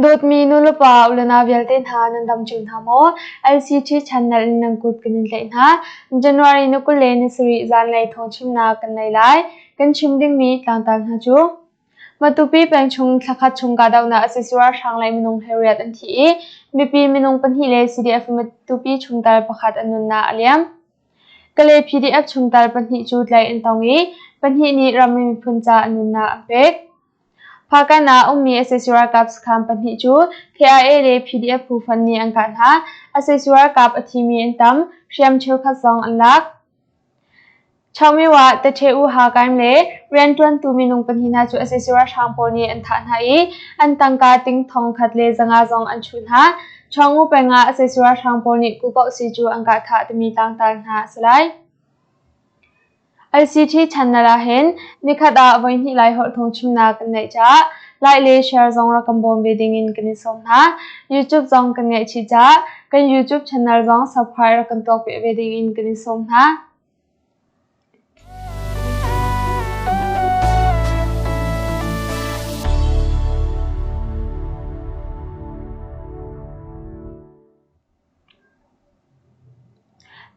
Dawtmi nulepa ulenau vialte hna nan dam cio hna maw? LCT channel in nan kut kan in tlaih hna. January ni 20 le ni sarih zanlei thawngchimnak kan nei lai. Kan chim dingmi tlangtar hna cu Matupi peng chung thlakhat chung kahdohnak a si ralhrang lei minung hleiriat an thi i mipi minung pahnih le CDF Matupi chungtel pakhat an nunnak a liam. Kalay PDF chungtel pahnih cu tlaih an tong i pahnih nih ramri miphun ca an nunnak an pek. Hpakant ah ummi sac ralkap sakhan pahnih cu KIA le PDF phu fonh nih an kah hna. Sac ralkap a thimi an tam, hriam cheukhat zong an lak. Chawmiu ah Tathe U Ha Kaim le rianṭuantu minung pahnih hna cu sac ralhrang pawl nih an thah hna i an tangka ting thong khat le zanga zong an chuh hna. Chawngu peng ah sac ralhrang pawl nih Kupohsi cu an kah thah timi tlangtar hna a si lai. ICT channel ahhin nikhat ah voihnih Laiholh thawngchimnak kan neih caah like le share zong rak kan bawm ve dingin kan in sawm hna. YouTube zong kan ngeih chih caah kan YouTube channel zong subscribe rak kan tuak piak ve dingin kan in sawm hna.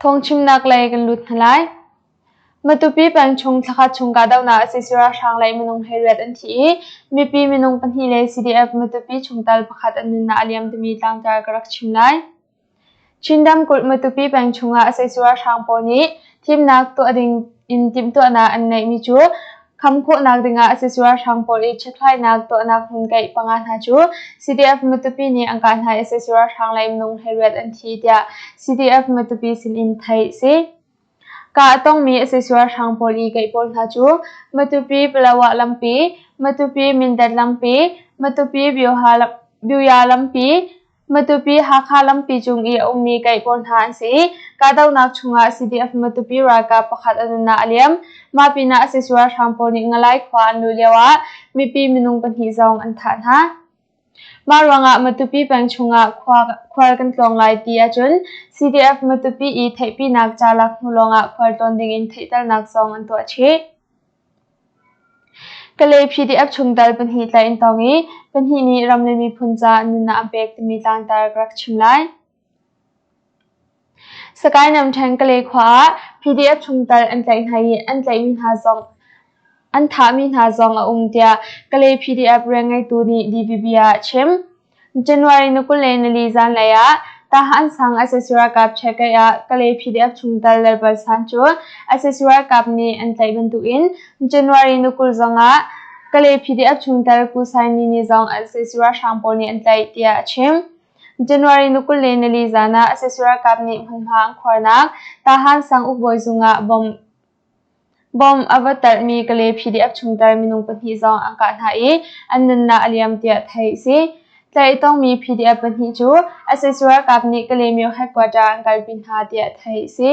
Thawngchimnak lei kan lut hna lai. Matupi peng chung thlakhat chung kahdohnak a si ralhrang lei minung hleiriat an thi i mipi minung pahnih le CDF Matupi chungtel pakhat an nunnak a liam timi tlangtar ka rak chim lai. Chin ramkulh Matupi peng chungah sac ralhrang pawl nih thimnak tuah ding in timhtuahnak an ngeihmi cu Kham khawhnak dingah sac ralhrang pawl i chekhlainak tuahnak hmun keih panga hna cu CDF Matupi nih an kah hna i sac ralhrang lei minung hleiriat an thi tiah CDF Matupi sinin theih a si. Kah a tongmi sac ralhrang pawl i keih pawl hna cu Matupi Palawa lampi, Matupi Mindat lampi, Matupi Bioya lampi, Matupi Hakha lampi cung i a ummi kaih pawl hna an si i kahdohnak chungah CDF Matupi ralkap pakhat a nunnak a liam. Mah pinah sac ralhrang pawl nih Ngalai khua an luh lioah mipi minung pahnih zong an thah hna. Mah ruangah Matupi peng chungah khual kan tlawng lai ti ahcun CDF Matupi i theihpinak ca lak hnu lawngah khualtlawn dingin theihternak zong an tuah chih. Kalay PDF chungtel pahnih tlaih an tong i pahnih nih ram le miphun ca nunnak an pek timi tlangtar ka rak chim lai. Sakae namṭhen Kalay khua ah PDF chungtel an tlaih hna i an tlaihmi hna zong an thahmi hna zong a um tiah Kalay PDF rianngeitu nih DVB ah a chim. January ni 24 zanlei ah Tahan sang sac ralkap check-aih ah Kalay PDF chungtel Lalbal San cu sac ralkap nih an tlaih bantukin January ni 20 zongah Kalay PDF chungtel Ku Sai Ni Ni zong sac ralhrang pawl nih an tlaih tiah a chim. January ni 24 zan ah sac ralkap nih hmunhma an khuarnak Tahan sang ukbawi zung ah bomb Bomb a va talhmi Kalay PDF chungtel minung pahnih zong an kah hna i an nunnak a liam tiah theih a si. Tlaih a tongmi PDF pahnih cu sac ralkap nih Kalaymyo headquarter an kalpi hna tiah theih a si.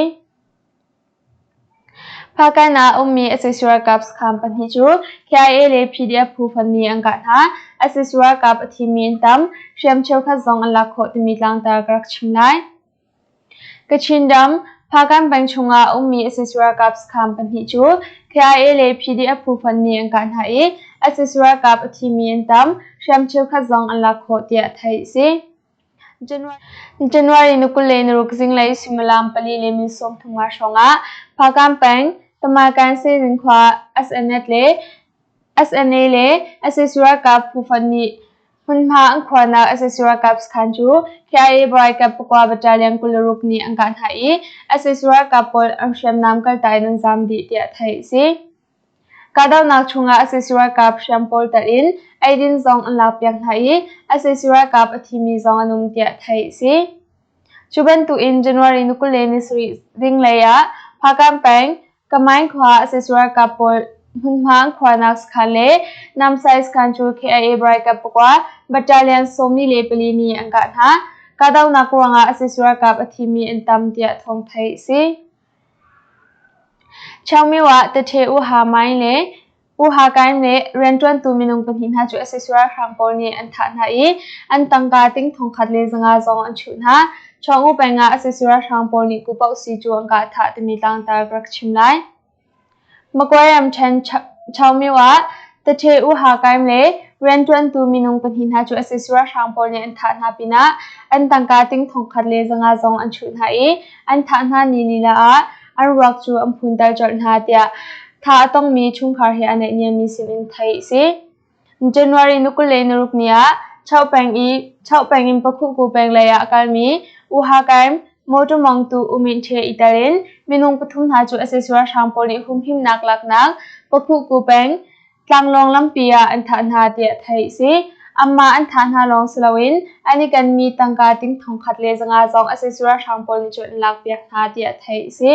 Hpakant ah a ummi sac ralkap sakhan pahnih cu KIA le PDF phu fonh nih an kah hna. Sac ralkap a thimi an tam, hriam cheukhat zong an lak khawh timi tlangtar ka rak chim lai. Kachin ram, Hpakant peng chungah a ummi sac ralkap sakhan pahnih cu KIA le PDF phu fonh nih an kah hna i sac ralkap a thimi an tam, hriam cheukhat zong an lak khawh tiah theih a si. January ni 26 zinglei suimilam pali le min 35 hrawngah Hpakant peng, Tamakan Sezin khua SNA le sac ralkap phu fonh nih Hmunhma an khuarnak sac ralkap sakhan cu KIA Ralkap pakua battalion 26 nih an kah hna i sac ralkap pawl an hriamnam kalta in an zaam dih tiah theih a si. Kahdohnak chungah sac ralkap hriam pawl telh in eidin zong an lakpiak hna i sac ralkap a thimi zong an um tiah theih a si. Cu bantukin January ni 27 zinglei ah Hpakant peng Kamaing khua sac ralkap pawl hmunhma an khuarnak sakhan le Namsai sakhan cu KIA ralkap pakua battalion 44 nih an kah hna. Kahdohnak ruangah sac ralkap a thimi an tam tiah thawng theih a si. Chaungmyo ah Tathe U Ha Maing le U Ha Kaing le rianṭuantu minung pahnih hna cu sac ralhrang pawl nih an thah hna i an tangka ting thongkhat le zanga zong an chuh hna. Chawngu peng ah sac ralhrang pawl nih Kupohsi cu an kah thah timi tlangtar ka rak chim lai. Magway ramṭhen Chaungmyo ah Tathe U Ha Kaing le rianṭuantu minung pahnih hna cu sac ralhrang pawl nih an thah hna pinah an tangka ting 1000 500 zong an chuh hna i an thah hna ni lila ah an ruak cu an phunter colh hna tiah thah a tongmi chungkhar he a naihniammi sinin theih a si. January ni 26 ni ah Choh peng i Choh peng in Pakhuhku peng lei ah a kalmi U Ha Kaim motor mongtu U Min Htwe i tel in minung pathum hna cu sac ralhrang pawl nih humhimnak laknak Pakhuhku peng tlanglawng lampi ah an thah hna tiah theih a si. Anmah an thah hna lawng si loin an i kenmi tangka ting 1500 zong sac ralhrang pawl nih cun an lakpiak hna tiah theih a si.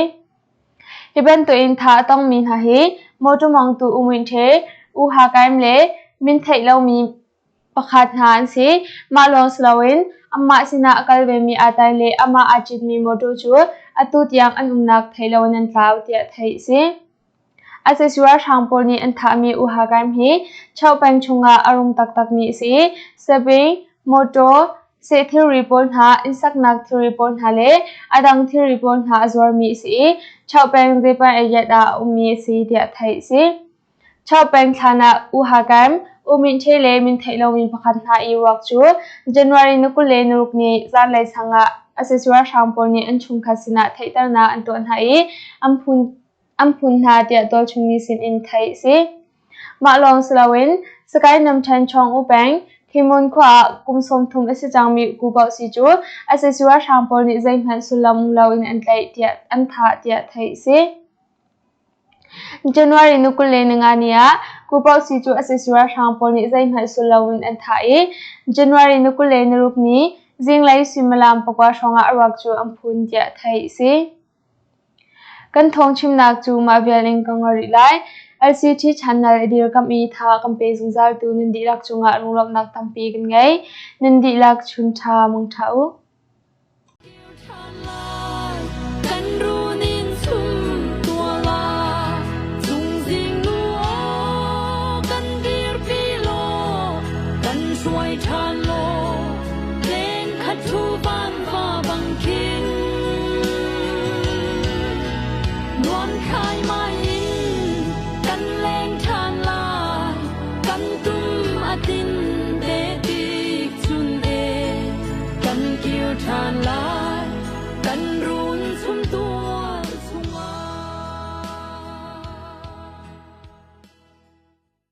Hi bantukin thah a tongmi hna hi mawṭaw mawngtu U Myint Htwe, U Ha Kaim le min theih lomi pakhat hna an si. Mah lawng si loin anmah sinah a kal vemi aa tai le amah aa citmi mawṭaw cu atu tiang an umnak theih loin an tlau tiah theih a si. Sac ralhrang pawl nih an thahmi U Ha Kaim hi Choh peng chungah a rum taktakmi a si i sabing, mawṭaw, seh thilri pawl hna, innsaknak thilri pawl hna le a dang thilri pawl hna a zuarmi a si i Choh peng Zepan Ayat ah a ummi a si tiah theih a si. Choh peng thlan ah U Ha Kaim, U Myint Htwe le min theih lomi pakhat hna i ruak cu January ni 26 ni zanlei sang ah sac ralhrang pawl nih an chungkhat sinah theihternak an tuah hna i an phun an phun hna tiah tualchungmi sinin theih a si. Mah lawng si loin Sakae Namṭhen Chawng U peng Thimun khua ah kum 30 a si cangmi Ku Paoh Si cu sac ralhrang pawl nih zeihmanh sullam um loin an tlaih tiah an thah tiah theih a si. January ni 25 ni ah Ku Paoh Si cu sac ralhrang pawl nih zeihmanh sullam in an thah i January ni 26 ni zinglei suimilam 9 hrawngah a ruak cu an phun tiah theih a si. Kan thawngchimnak cu mah vial in ka ngol rih lai. LCT channel a dirkamh i tha kan pe zungzaltu nan dihlak cungah lunglawmhnak tampi kan ngei. Nan dihlak chun ṭha mangṭha u. Kan run in sum tua la Zungzing nu aw kan dirpi law kan hruai ṭhan law Leng khat thu van va bang khin Nuam khai mai in kan leng ṭhan lai Kan tum a tin te tik chun e kan kir ṭhan lai.